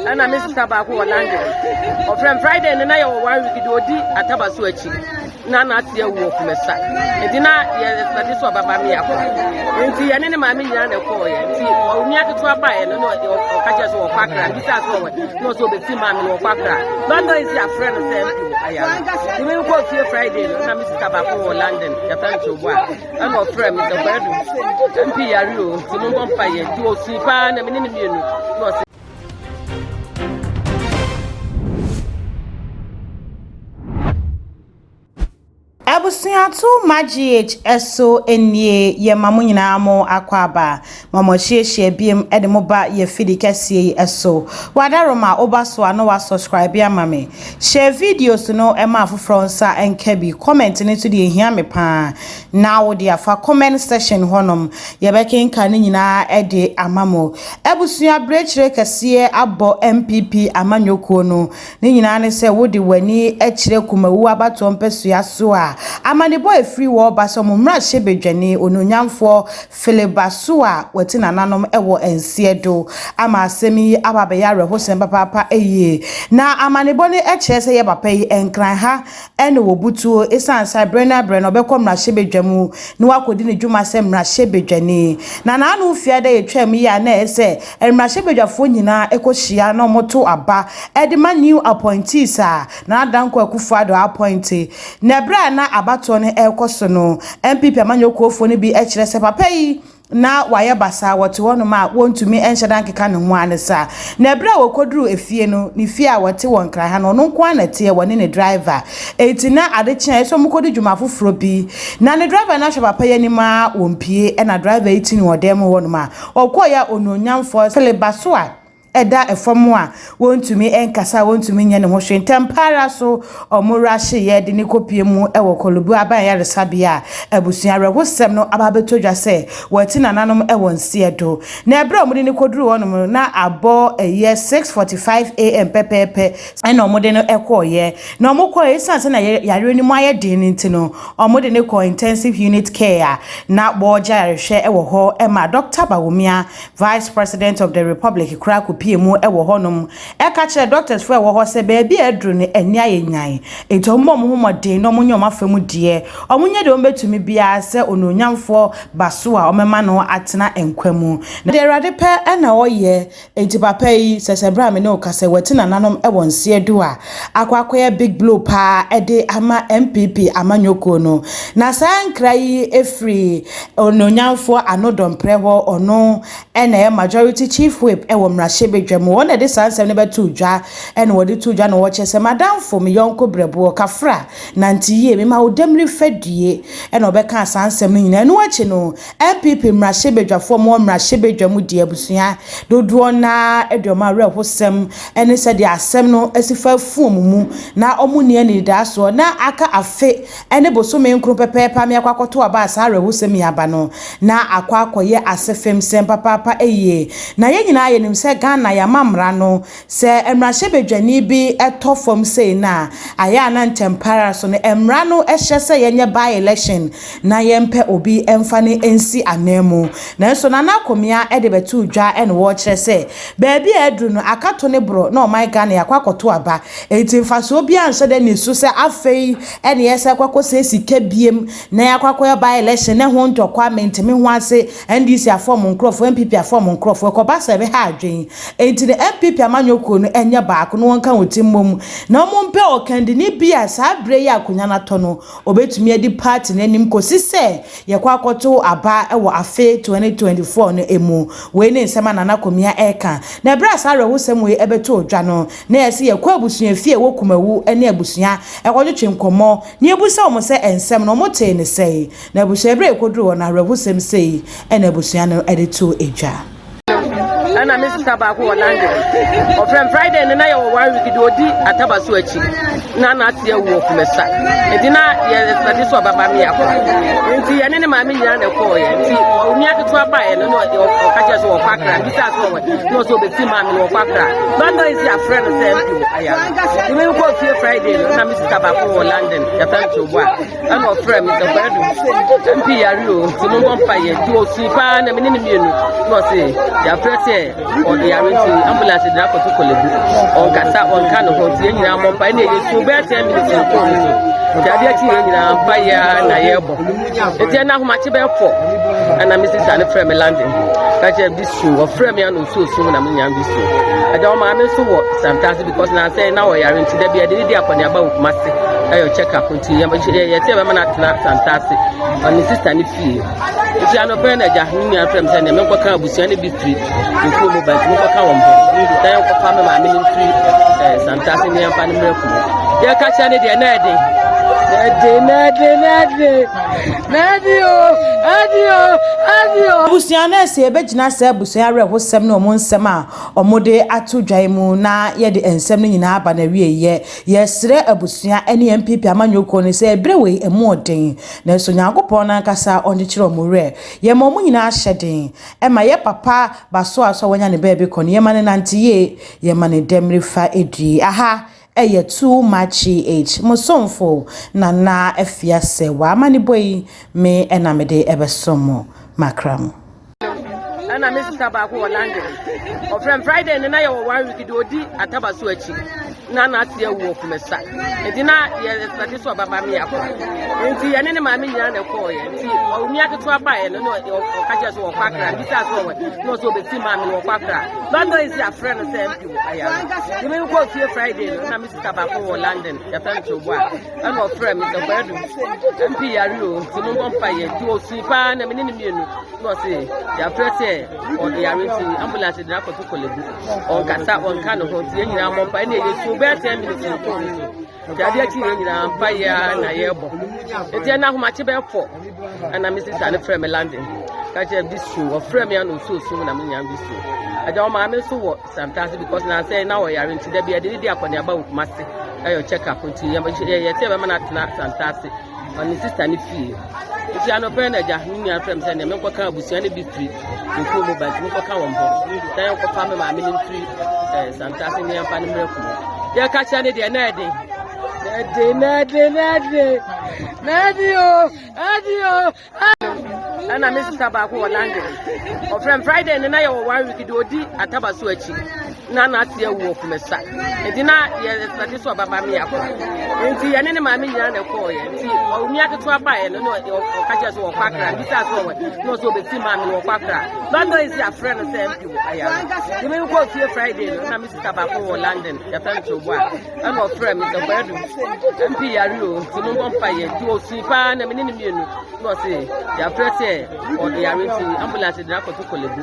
Ɛna me sista baako wɔ London. Ɔfrɛ me Friday no na yɛwɔ one week de ɔdi ataba so akyi. Na n'ase awu wɔ Kumesa. Nti na yɛ expect sɛ ɔbɛba me akɔ. Nti yɛne ne maame nyinaa na ɛkɔɔyɛ. Nti onua ketewa baeɛ no na ɔka kyerɛ sɛ wɔkɔ Accra. Mbisa sɛ ɔwɔ na ɔsɛ ɔbɛsi maame no wɔkɔ Accra. London nsi afrɛ no sɛ mpi ayare. Nti me kɔɔ fie Friday no na me sista baako wɔ London yɛfrɛ no Toboa. Ɛna ɔfrɛ me sɛ Kwadu mpi yare o nti mommɔ mpaeɛ. Nti ɔsui paa na me ne no mmienu na ɔsɛ Abusua to ma GH so nie yɛ ma mo nyinaa mo akɔ aba ma mo ahyiahyia biem de mo ba yɛ fidi kɛseɛ yi so wadaroma woba so a na wa subscribe ama me share videos no ma afoforɔ nsa nka bi comment no nso deɛ ehia me paa na wode afa comment section hɔnom yɛbɛkenka ne nyinaa de ama mo abusua brekyire kɛseɛ abɔ MPP amanyɔkuo no Ne nyinaa ne sɛ wode w'ani kyerɛ Kumawu abatoɔ mpasua so a, amanebɔ a ɛfiri hɔ ba sɛ wɔn mmarahyɛbadwani, Onuonyamfoɔ Philip Basoah a wati nananom wɔ nseɛ do ama asɛm yi aba abɛyɛ awerɛhosɛm papaapa yie. Na amanebɔ no kyerɛ sɛ yɛ papa yi, Nkran ha na wɔbutuo ɛsiane sɛ berɛ no berɛ no ɔbɛkɔ mmarahyɛbadwa mu na wakɔdi ne dwuma sɛ mmarahyɛbadwani. Na n'ano fiada a ɛtwaam yi a na ɛyɛ sɛ Mmarahyɛbadwafoɔ nyinaa kɔhyia na wɔto aba de ma new appointees a Nana Dankwa Akufo-Addo appointe. Na berɛ a na abatoɔ no rekɔ so no, NPP amanyɔkuofoɔ no bi kyerɛ sɛ papa yi na wayɛ basaa, wɔte hɔnom a wɔntumi nhyɛ da nkeka ne ho ara ne saa. Na berɛ a wɔkɔduruu efie no, ne fie a wɔte wɔ Nkran ha no, ɔno nko ara na ɛteɛ, wɔne ne driver. Enti na ade kye a, ɛsɛ sɛ wɔkɔdi dwuma foforɔ bi. Na ne driver no ahwɛ papa yi anim ara, wɔmpue. Ɛnna driver yi tini wɔ dan mu hɔnom a, Ɔkɔeɛ a onuonyamfoɔ Philip Basoah da fam a wɔntumi nkasa a wɔntumi nyɛ ne ho hwee. Ntɛm pa ara so wɔrahyeeɛ de no kɔpue mu wɔ Korle-Bu Aban Ayaresabea a abusua awerɛhosɛm no aba abɛtɔ dwa sɛ wɔati nananom wɔ nseɛ do. Na ɛberɛ a wɔde no kɔduruu hɔnom no na abɔ ɛyɛ 6:45 AM pɛpɛɛpɛ na wɔde no kɔeɛ. Na wɔkɔeɛ ɛsiane sɛ na yareɛ no mu ayɛ den no nti no Wɔde no kɔɔ Intensive Unit Care a na wɔregye ayarehwɛ wɔ hɔ ma Dɔkta Bawumia, Vice President of the Republic koraa kɔpuee mu wɔ hɔnom ka kyerɛɛ dɔktasfoɔ a ɛwɔ hɔ sɛ baabi a aduru no ani ayɛ nyan enti wɔmmɔ wɔn ho mmɔden na wɔnyɛ wɔn afa mu deɛ wɔnyɛ deɛ wɔbɛtumi biara sɛ onuonyamfoɔ ba so a wɔbɛma no atena nkwa mu. Na deɛ Awurade pɛ na ɔyɛ. Enti papa yi, sɛ sɛ berɛ a me ne wo kasa yi, wati nananom wɔ nseɛ du a, akɔ akɔyɛ big blow paa de ama NPP amanyɔkuo no. Na saa nkra yi firi Onuonyamfoɔ Ano Dɔmprɛ hɔ, ɔno na ɛyɛ Majority Chief Whip wɔ mmarahyɛbadwa mu. Ɔno na ɛde saa nsɛm no bɛtoo dwa, ɛna wɔde too dwa na wɔkyerɛ sɛ, M'adamfo, me yɔnko berɛboɔ, Kafra, nante yie, mema wo dɛmire fadue, ɛna ɔbɛkaa saa nsɛm no nyinaa. Ɛno akyi no, NPP mmarahyɛbadwafoɔ a wɔwɔ mmarahyɛbadwa mu di abusua dodoɔ no ara de wɔn awerɛhosɛm ne sɛdeɛ asɛm no asi fa afu wɔn mu na wɔnni anidaasoɔ na aka afe ne bosome nkron pɛpɛɛpɛ ama yɛakɔ akɔto aba a saa awerɛhosɛm yi aba no na akɔ akɔyɛ asefemsɛm papaapa yie. Na yɛn nyinaa yɛnim sɛ Ghana yɛama mmara no Sɛ mmarahyɛbadwani bi tɔ fam sei no a, ayɛ a na ntɛmpa ara so no mmara no hyɛ sɛ yɛnyɛ by-election na yɛmpɛ obi mfa no nsi ananmu. Nanso Nana Akomea de bɛtoo dwa na wɔrekyerɛ sɛ baabi a aduru no akato ne borɔ na ɔman Ghana yɛakɔ akɔto aba enti mfasoɔ biara nhyɛ da nni so sɛ afei na yɛsan akɔ akɔsɛe sika biem na yɛakɔ akɔyɛ by-election na ɛho ntɔkwa mente me ho ase NDC afa wɔn nkorɔfoɔ, NPP afa wɔn nkorɔfoɔ, ɛkɔba sɛ ɛbɛha adwene. Enti no NPP amanyɔ kuo no nyɛ baako na wɔnka wɔn ti mmom na wɔmpɛ ɔkandini bi a saa berɛ yi a akonwa no atɔ no ɔbɛtumi adi party no anim kɔsi sɛ yɛkɔ akɔto aba wɔ afe 2024 no mu. Wei ne nsɛm a Nana Komia reka. Na ɛberɛ a saa awerɛhosɛm wei bɛtoo dwa no na yɛse yɛkɔ abusua fie a ɛwɔ Kumawu ne abusua kɔtwetwe nkɔmmɔ na yɛbisa wɔn sɛ nsɛm no wɔtee no sɛn. Na abusua bere a ekoduruu hɔ no, awerɛhosɛm sei na abusua no de too dwa. Ɛna me sista baako wɔ London. Ɔfrɛ me Friday no na yɛwɔ one week de ɔdi ataba so akyi. Na n'ase awu wɔ Kumesa. Nti na yɛ expect sɛ ɔbɛba me akɔ. Nti yɛne ne maame nyinaa na ɛkɔɔyɛ. Nti onua ketewa baeɛ no na ɔka kyerɛ sɛ wɔkɔ Accra. Mbisa sɛ ɔwɔ na ɔsɛ ɔbɛsi maame no wɔkɔ Accra. London nsi afrɛ no sɛ mpi ayare. Nti me kɔɔ fie Friday no na me sista baako wɔ London yɛfrɛ no Toboa. Ɛna ɔfrɛ me sɛ Kwadu mpi yare o nti mommɔ mpa yɛ nti ɔsui paa na me ne ne mmienu na ɔse yɛafrɛ sɛ. ɔde yare nti ambulance de no akɔto Korle Bu. Ɔnkasa, ɔnka ne ho nti yɛn nyinaa mmɔ mpaeɛ na yɛsu bɛyɛ 10 minutes wɔ phone so. Nti adeɛ kye yɛn nyinaa mpaeɛ ara na yɛrebɔ. Nti ɛna ahomakye bɛyɛ fɔ ɛna me sista no frɛ me London. Ka kyerɛ bi su, ɔfrɛ me ana osu osu mu na me nyinaa bi su. Agya ɔmaame nso wɔ Santase because na sɛ na ɔyare nti da bi ɛde ne di akɔneaba wɔ Kumasi ɛyɛ check up nti yɛsɛ yɛbɛma no atena Santase ɔne sista no fie. Nti anɔpa yi na agya me nua frɛ me sɛ nea menkɔka abusua no bi firi nkuo mu ba nti menkɔka wɔn ho na yɛnkɔfa me maame no mfiri eh, Santase ne yɛmfa no mmerɛ kuo. Yɛka kyerɛ ne deɛ na ɛden na ɛden na ɛden na ɛden na ɛden o ɛden o ɛden o. Abusua no ɛsɛ yɛbɛgyina saa abusua awerɛhosɛm ne wɔn nsɛm a wɔde ato dwa yi mu na yɛde nsɛm no nyinaa aba n'awieeɛ. Yɛsrɛ abusua ne NPP amanyɔkuo no sɛ ɛberɛ wei ɛmu ɔden Nanso Nyankopɔn no ankasa ɔnkyekyere wɔn werɛ. Yɛma wɔn nyinaa hyɛ den. Ɛma yɛ papa basoa so a wanya ne baabi kɔ no, yɛma no nante yie, yɛma no dɛmire fa due. Aha yɛ Too Much GH, mo somfo Nana Afia Serwaa. Amanebɔ yi, me na mede bɛsom mo. Makra mo. Ɛna me sista baako wɔ London. Ɔfrɛ me Friday no na yɛwɔ one week de odi ataba so akyi. Na na ate awu wɔ Kumesa. Nti na yɛ expect sɛ ɔbɛba me akɔ. Nti yɛne ne maame nyinaa na ɛkɔɔyɛ. Nti onua ketewa baeɛ no na ɔka kyerɛ sɛ wɔkɔ Accra. Bisa sɛ ɔwɔ na ɔsɛ ɔbɛsi maame no wɔkɔ Accra. London esi afrɛ no sɛ MP wɔ ayare. Nti me kɔɔ fie Friday no na me sista baako wɔ London yɛfrɛ no Toboa. Ɛna ɔfrɛ me sɛ Kwadu MP yare o nti mommɔ mpaeɛ. Nti ɔsui paa na me ne ne mmienu. Na ɔse yɛafrɛ sɛ ɔde yare nti ambulance de no akɔto Korle Bu. Ɔnkasa, ɔnka ne ho nti yɛn nyinaa mmɔ mpaeɛ na yɛsu bɛyɛ 10 minutes wɔ phone so. Nti adeɛ kye yɛn nyinaa mpaeɛ ara na yɛrebɔ. Nti ɛna ahomakye bɛyɛ fɔ ɛna me sista no frɛ me London. Ka kyerɛ bi su, ɔfrɛ me ana osu osu na me nyinaa bi su. Agya ɔmaame nso wɔ Santase because na sɛ na ɔyare nti da bi ɛde ne di akɔneaba wɔ Kumasi ɛyɛ check up nti yɛsɛ yɛbɛma no atena Santase. Ɔne sista no fie. Nti anɔpa yi na agya me nua frɛ me sɛ nea menkɔka abusua no bi firi nkuo mu ba nti menkɔka wɔn ho na yɛnkɔfa me maame no mfiri eh, Santase ne yɛmfa no mmerɛ kuo. Yɛka kyerɛ ne deɛ na ɛden na ɛden na ɛden na ɛden na ɛden o ɛden o. Ɛna me sista baako wɔ London. Ɔfrɛ me Friday no na yɛwɔ one week de odi ataba so akyi. Na na ate awu wɔ Kumesa. Nti na yɛ expect sɛ ɔbɛba me akɔ. Nti yɛne ne maame nyinaa na ɛkɔɔyɛ. Nti onua ketewa baeɛ no na ɔka kyerɛ sɛ wɔkɔ Accra. Bisa sɛ ɔwɔ na ɔsɛ ɔbɛsi maame no wɔkɔ Accra. London esi afrɛ no sɛ MP wɔ ayare. Nti me kɔɔ fie Friday no na me sista baako wɔ London yɛfrɛ no Toboa. Ɛna ɔfrɛ me sɛ Kwadu MP yare o nti mommɔ mpaeɛ. Nti ɔsui paa na me ne ne mmienu na ɔse yɛafrɛ sɛ ɔde yare nti ambulance de no akɔto Korle Bu.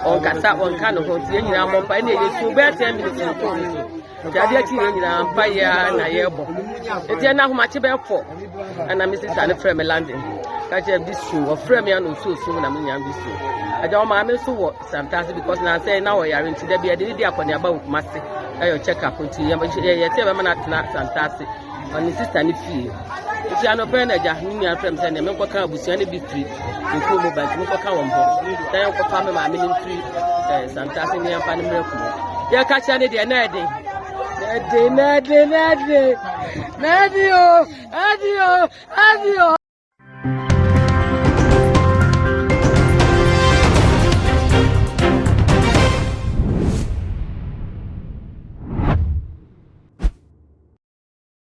Ɔnkasa, ɔnka ne ho nti yɛn nyinaa mmɔ mpaeɛ na yɛsu bɛyɛ 10 minutes wɔ phone so. Nti adeɛ kye yɛn nyinaa mpaeɛ ara na yɛrebɔ. Nti ɛna ahomakye bɛyɛ fɔ ɛna me sista no frɛ me London. Ka kyerɛ bi su, ɔfrɛ me ana osu osu na me nyinaa bi su. Agya ɔmaame nso wɔ Santase because na sɛ na ɔyare nti da bi ɛde ne di akɔneaba wɔ Kumasi ɛyɛ check up nti yɛsɛ yɛbɛma no atena Santase ɔne sista no fie. Nti anɔpa yi na agya me nua frɛ me sɛ nea menkɔka abusua no bi firi nkuo mu ba nti menkɔka wɔn ho na yɛnkɔfa me maame no mfiri eh, Santase ne yɛmfa no mmerɛ kuo. Yɛka kyerɛ ne deɛ na ɛden na ɛden na ɛden na ɛden na ɛden o ɛden o ɛden o.